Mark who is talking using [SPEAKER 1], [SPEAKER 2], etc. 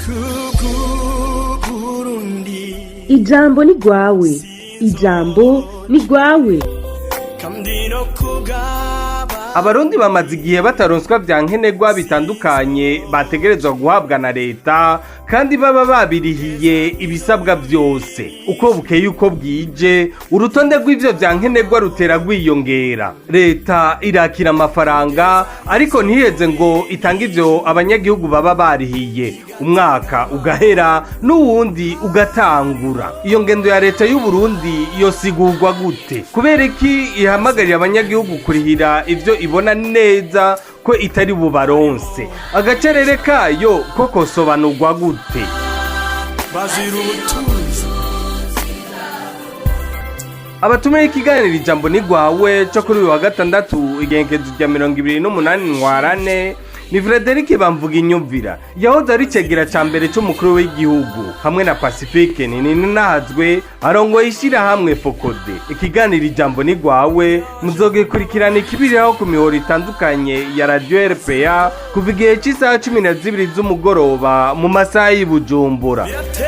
[SPEAKER 1] Gihugu Burundi.
[SPEAKER 2] Ijambo ni rwawe, ijambo ni rwawe.
[SPEAKER 1] Kandi no kugaba.
[SPEAKER 3] Abarundi bamaze igihe bataronswa vya nkenerwa bitandukanye bategerezwa guhabwa na leta, kandi baba babirihiye ibisabwa vyose. Uko bukeye uko bwije, urutonde rw'ivyo vya nkenerwa rutera rwiyongera. Leta irakira amafaranga, ariko ntiheze ngo itange ivyo abanyagihugu baba barihiye. Umwaka ugahera n'uwundi ugatangura. Iyo ngendo ya leta y'u Burundi yosigurwa gute? Kubera iki ihamagarira abanyagihugu kurihira ivyo ibona neza ko itari bubaronse? Agacerere kayo ko kosobanurwa gute?
[SPEAKER 1] Bazira ubutunzi.
[SPEAKER 3] Abatumiye ikiganiro Ijambo ni Rwawe cyo kuri uyu wa gatandatu, igenekerezo rya 28 Ntwarante, ni Frederic Bamvuga Inyumvira, yahoze ari cegera ca mbere c'umukuru w'igihugu, hamwe na Pacifique Nininahazwe, arongoye ishirahamwe FOCODE. Ikiganiro Ijambo ni Rwawe muzogikurikirana ikibiriraho ku mihoro itandukanye ya Radio RPA kuva igihe c'isaha 12 z'umugoroba mu masaha y'i Bujumbura.
[SPEAKER 1] Birateye.